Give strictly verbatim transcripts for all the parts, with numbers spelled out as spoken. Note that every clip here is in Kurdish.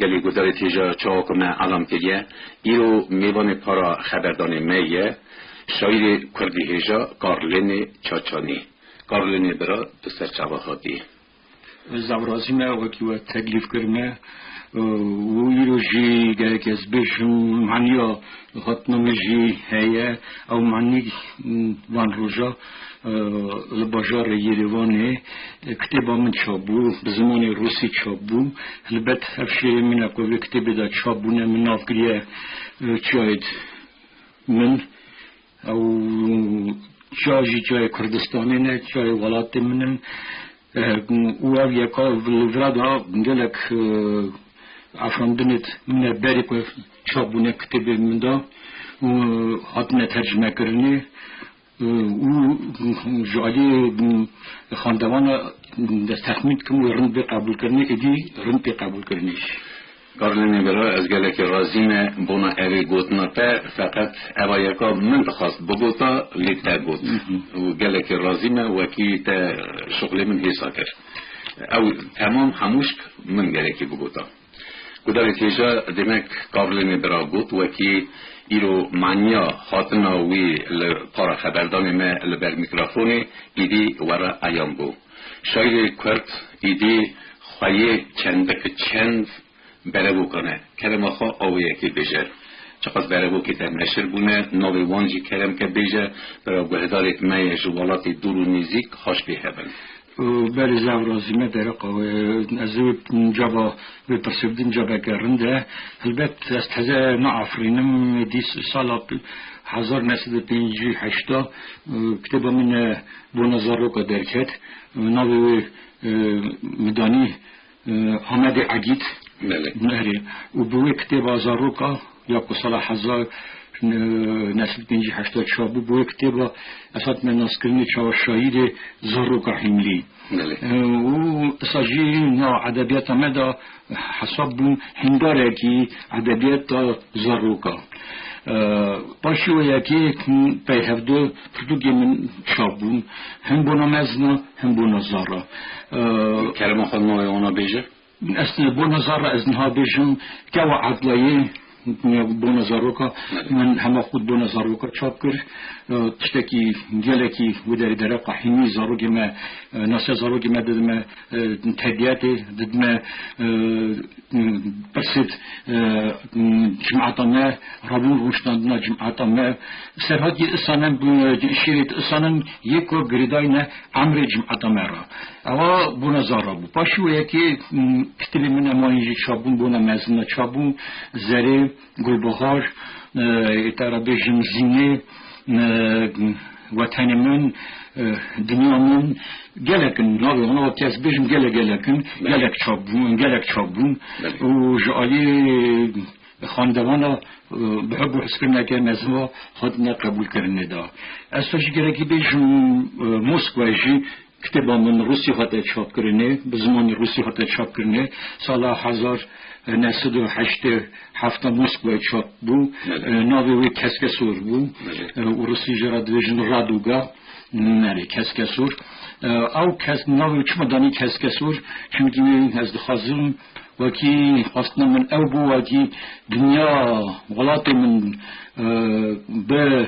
Gelî guhdarê têja çawa ku me elam kiriye, îro mêvanê para xeberdanê me ye, şaîrê kurdî hêja Karlênê Çaçanî. Karlênê bira, tu ser çava hatî. Zaf razî me wekî we teklîf kir me, û îro jî gerek ez bêjim, maniya hatina min jî heye, ew manî van roja, e, li bajarê Yerêvanê, e, kitêba min çap bû, bi zimanê rûsî çap bû. Helbet ev şêrê min e ku vê kitêbê de çap bûne, min nav kiriye, e, çiyayê min. Ew çiya jî çiyayê Kurdistanê ne, çiyayê welatê min in. E, û ev yeka li vira de gelek, e, efendinêt min e berê ku çap bûne kitêbê min de û hatine tercime kirinê. Û ji alî xwendevana ez texmîn dikim wê rind bê qebûlkirinê, êdî rind bê qebûlkirinê. Karlênê bira, ez gelekî razî me bona evê gotina te, feqet eva yeka min dixwast bigota, lê te got. Hı hı. Û gelekî razî me wekî te şixulê min hêsa kir. Ew temam hemûşk min gelekî bigota. Gudarê têja demek Karlênê bira got, wekî îro maniya hatina wî li para xeberdanê me li ber mîkrofonê êdî were eyan bû. Şaîrê kurd êdî xweyê çendik çend berevokan e. Kerema xwe awê yekê bêje. Çiqas berevokê te neşir bûne, navê wan jî kerem ke bêje, bira guhdarêt me ye ji welatê dûr û nêzîk xweş pê hebin. Belê, zaf razî me dereqa we. Ez ê caba vê pirsê bidim, cabeke rind e. Helbet ez teze naafirînim, dîs sala hezar neh sed û pêncî heşta, e, kitêba min, e, Bona Zaroka derket. E, navê wê, e, min danî, e, Amedê Egîd. Belê. Erê. Û bi wê kitêba Zaroka, ya ku sala hezar neh sed pêncî heşta çap bû, bi wê kitêba ez hatime naskirinê çawa şaîrê Zaroka Hîmlî. Belê. E, û esa jî nav edebiyata me de hesab bûn hindarekî edebiyata Zaroka. E, paşî wê yekê pey hevdu pirtûkê min çap bûn. Hin bona mezin a, hin bona zar a. E, Kerema xwe navê wana bêje. Ez bona zar a, ez niha bêjim, Kewa Edlayê, bona zaroka, min hema xwe bona zaroka çap kir. E, tiştekî gelekî wê derê dereqa hînî zarokê me, e, nasiya zarokê me didime, e, tediyatê, didime, e, pirsêt, e, cimata me, rabûn rûniştandina cimata me. Serhatî isanen, e, şêrêt isanen yê ku girêdayî ne emrê cimata me re. Ewa bona zara bû. Paşî wê yekê, m, kitêbê min ema yî jî çap bûn, bona mezin de çap bûn. Zerê, Gulbihar, e, ê te re bêjim Zînê, e, Wetenê min, e, Dinya min, gelek in. Navê wana wekî ez bêjim gelek gelek in. Belê. Gelek çap bûn, gelek çap bûn. Belê. Û ji alî xwendevana, e, bi hub û hizkirineke mezin ve hatine qebûlkirinê de. Ez jî gerekî bêjim, e, Moskwa jî kitêba min rûsî hate çapkirinê, bi zimanê rûsî hate çapkirinê. Sala hezar neh sed û heştê heft Moskwayê çap bû. Belê. E, navê wê Keskesor bû. Belê. E, û rûsî jê re dibêjin Raduga. Nerê, Keskesor. E, ew kes, navê çima danî Keskesor? Çimkî ez dixwazim, wekî xwestina min ew bû, wekî dinya, welatê min, e, bi,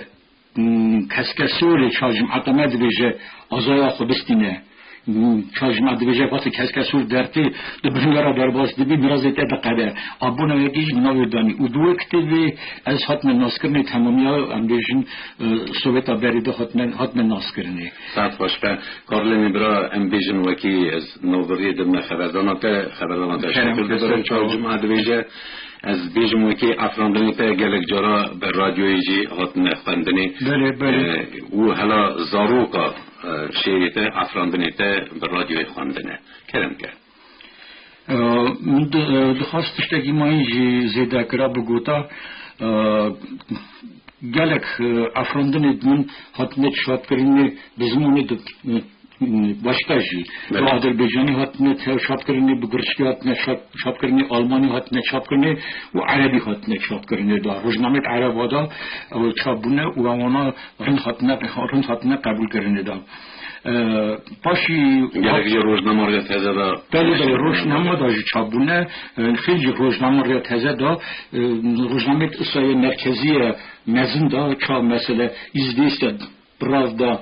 m, Keskesorê çar cimata me dibêje, azaya xwe bistîne. M, çar cima dibêje, wextê Keskesor dertê, tu bi hingera derbas dibî, mirazê te diqede. A bona yekê jî navê danî. Û bi wê kitêbê ez hatime naskirinê, temamiya, em bêjin, e, Sovêta berê de hatine, hatime naskirinê. Saet xweş be. Karlênê bira, em bêjin wekî ez navbiriyê dime xeberdana te, xeberdana te Kerem, şekil dibere, teşekkür. Çar cuma dibêje, ez bêjim wekî afirandinê te gelek cara bi radyoyê jî hatine xwendinê. Belê, belê. E, û hela zaroka, e, şêrê te, afirandinê te bi radyoyê xwendine. Kerem ke. E, min di-, e, dixwest tiştekî mayîn jî zêde kira bigota, e, gelek, e, afirandinê min hatine çapkirinê bi zimanê di, e, başka jî. Belê. Bi Azerbaycanî hatine te-, çapkirinê, bi Gurçikî hatine çap-, çapkirinê, Almanî hatine çapkirinê û Erebî hatine çapkirinê da. Rojnameyê Ereba da ew çap bûne û wana rind hatine, rind hatine qebûlkirinê da. E, paşî Gerek jî rojnama rêya teze de Belê, belê, rojnama da jî çap bûne. E, xêl jî rojnama rêya teze da, e, rojnameyê Isayê merkezî ye mezin da, çap mesela, Izvestîya, Pravda,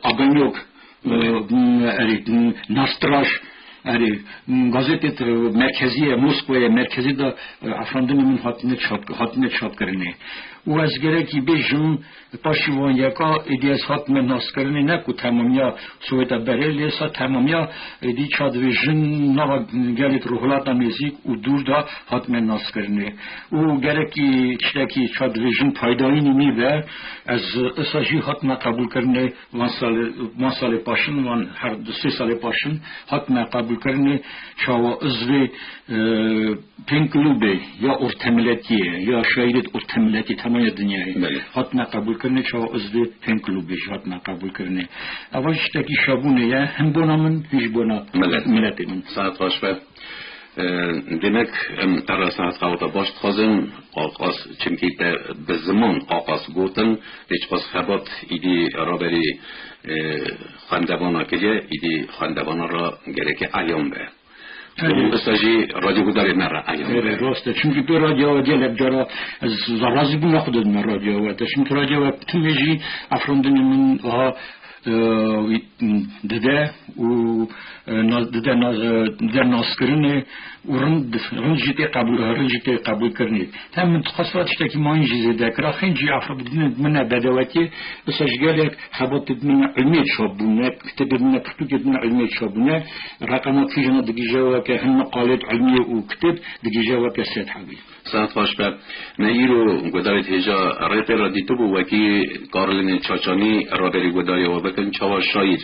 Ogonyok, e, Belê. Erê, Nastraş, erê, gazetê merkezî ye, Moskwa ye, merkezî da, e, afirandinê min hatine çap, hatine çapkirinê. Û ez gerekî bêjim, paşî van yeka, êdî ez hatime naskirinê, ne ku temamiya Soweta berê, lê sa temamiya, êdî ça divê jin nava gelê rojhilata nêzîk û dûr de hatime naskirinê. Û gerekî tiştekî ça divê jin paydayînî nîbe, ez isa jî hatime qebûlkirinê van salê, van salê paşin, van her du sê salê paşin hatime qebûlkirinê çawa uzvê, e, Fan klubê ya ortemiletiyê, ya şairêt ortemiletî temaya dinyayê Belê. Hatine qebûlkirinê, çawa uzvê fan klubê jî hatine qebûlkirinê. Eva jî tiştekî şabûnê ye, hin bona min, hin jî bona Milet. Miletê min. Saet xweş be. E, demek em te re saet qaweta baş dixwazin, qaqas, çimkî te bi ziman qaqas gotin, lê çiqas xebat îdî raberî, e, xwendevana kiriye, îdî xwendevana re gereke eyan be. Erê. Û wisa jî radyogudarê me re eyan Erê, be. Rast e. Çimkî tu radyoya gelek cara ez zarazî bûna xwe didime radyoya we. Te çimkî radyoya we timê jî afirandinê min aha, e, dide û, e, na-, dide na-, e, dide naskirinê û rind, rind jî tê qebûl, rind jî tê qebûlkirinê. Hem min dixwest tiştekî mayîn jî zêde kira. Xêncî afirandinê min e bedewetiyê, wisa ji gelek xebatê min ilmiyê çap bûne, kitêbê min e, pirtûkê min e ilmiyê çap bûne. Reqema kîjana digihîje weke hin meqalêt ilmiyê û kitêb digihîje weke sed hebî. Saet xweş be. Me îro guhdarêt hêja rê tê re dîtibû wekî Karlînê Çaçanî raberî guhdarî we bikin, çawa şaîr.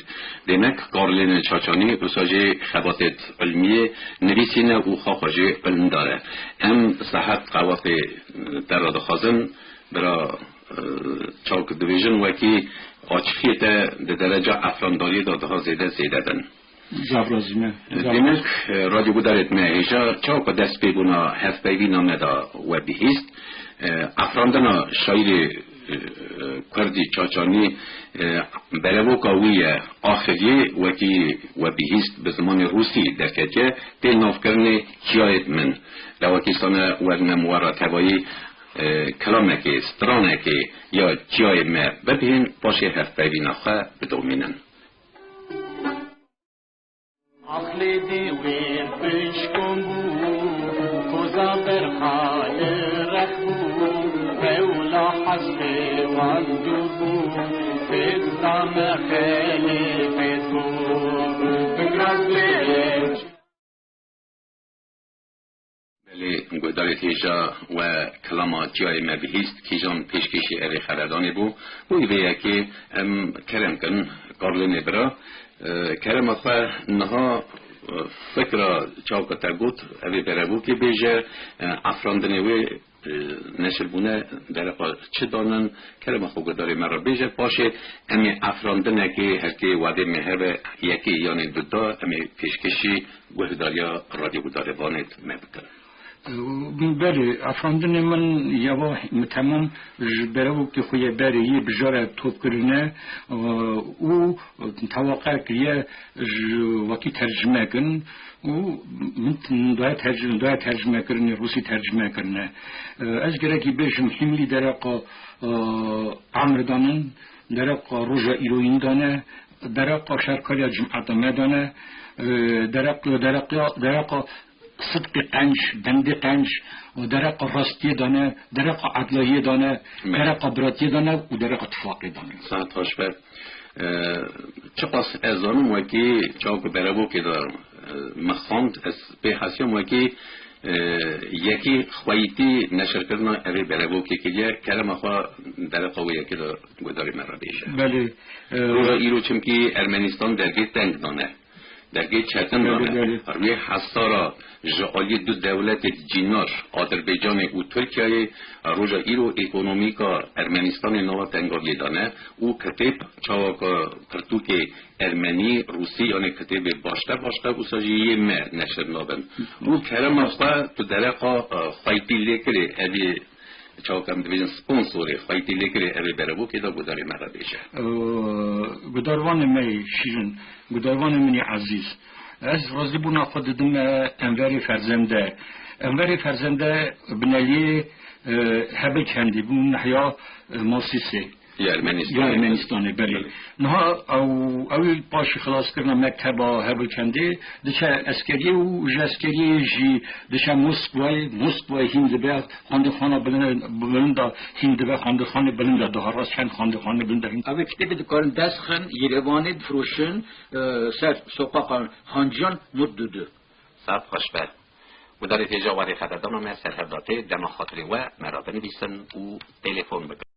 Demek Karlînê Çaçanî wisa jî xebatêt ilmiyê nivîsîne û xwe xwe jî ilmdar e. Em sahet qewatê te re dixwazin, bira, e, çawa ku dibêjin, wekî açixiyê te di dereca efrandariyê de daha zêde zêde bin. Zaf razî me. Zaf Demek, razî. E, radyogudarêt me hêja, çawa ku dest pê bûna hevpeyvîna me de we bihîst, e, efrandina şaîrê, e, kurdî Çaçanî, e, berevoka wî ye axiriyê, wekî we bihîst bi zimanê rûsî derketiye, tê navkirinê Çiyayêt Min. Lewekî sane we nem we re tevayî, e, kilamekê, stranekê ya Çiyayê Me bibihîn, paşê hevpeyvîna xwe bidomînin. Aqlê dê wê pişkom bû, koza berxa li rex bû, bewla hezrê wan dûr bû, fêzda me xelê fêz bû, bingra zê. Belê, guhdarêt hêja we kilama Çiyayê Me bihîst, kîjan pêşkêşî erê xeredanê bû. Bo vê yekê em kerem kin, Karlînê bira, e, kerema xwe niha, e, fikra çawa ku te got, evê berevokê bêje, e, efrandinê wê, e, neşir bûne, dereqa çi danin, kerema xwe guhdarê me re bêje, paşê em ê efrandinekê herkê wadê me hebe yekê yanê du da, em ê pêşkêşî guhdariya radyogudarê Vanê me bikin. Belê, efendinê min yeva min temam ji berevokê xwe yê berê yê bijare top kirine, e, û tewaqa kiriye ji wekî tercime kin û min daye tercime, daye tercime kirinê, rûsî tercime kirine. E, ez gerekî bêjim hîmlî dereqa, e, emir danin, dereqa roja îroyîn dane, dereqa şerkariya cimata me dane, e, dereq-, dereqa, dereqa sidqê qenc, bendê qenc, û dereqa rastiyê dane, dereqa edlayiyê dane, Me. Dereqa biratiyê dane û dereqa tifaqê dane. Saet xweş be. E, çiqas ez zanim wekî çawa ku berevokê de, e, me xwend, ez pê hesiyam wekî, e, yekî xweyîtî neşirkirina evê berevokê kiriye, kerema xwe dereqa wê yekê de guhdarê me re bêje. Belê, e, Roja îro çimkî Ermenistan dergê teng dane. Dergê çetin Belê, dane. Belê. Rûyê hesara ji aliyê du dewletê cînar, Adirbaycanê û Tirkiyeyê, roja îro ekonomîka Ermenistanê nava tengaviyê dane û kitêb çawa ku pirtûkê ermenî, rûsî, yanê kitêbê başte başte wisa jî yê me neşir nabin. Û kerema xwe tu dereqa, e, xweytî lê kirê, evê, Çawa em dibêjin sponsorê xweytî lêkirê evê berevokê de gudarê me re bêje. Ee, gudarvanê me yê şîrin, gudarvanê min yê ezîz. Ez razîbûna xwe didim, e, Enverê Ferzende. Enverê Ferzende bineliyê, e, Hebil Kendî bû, nehiya, e, Masîsê. Ya Ermenistanê. Ya Ermenistanê, belê. Belê. Niha ew, ew ê paşî xilaskirina mekteba Hebil Kendê diçe eskeriyê û ji eskeriyê jî diçe Moskwayê, Moskwayê hîn dibe xwendixwana bilind, bilinda hîn dibe xwendixwanê bilinda daha rast çend xwendixwanê bilinda hîn. Ev kitêbê dikarin dest xin, Yerevanê difiroşin, e, ser soqaqa Hanciyan not dudu. Saet xweş be. Gudarê hêja warê xeberdana me serhevdatê dema xatirê we me re binivîsin û telefon bikin.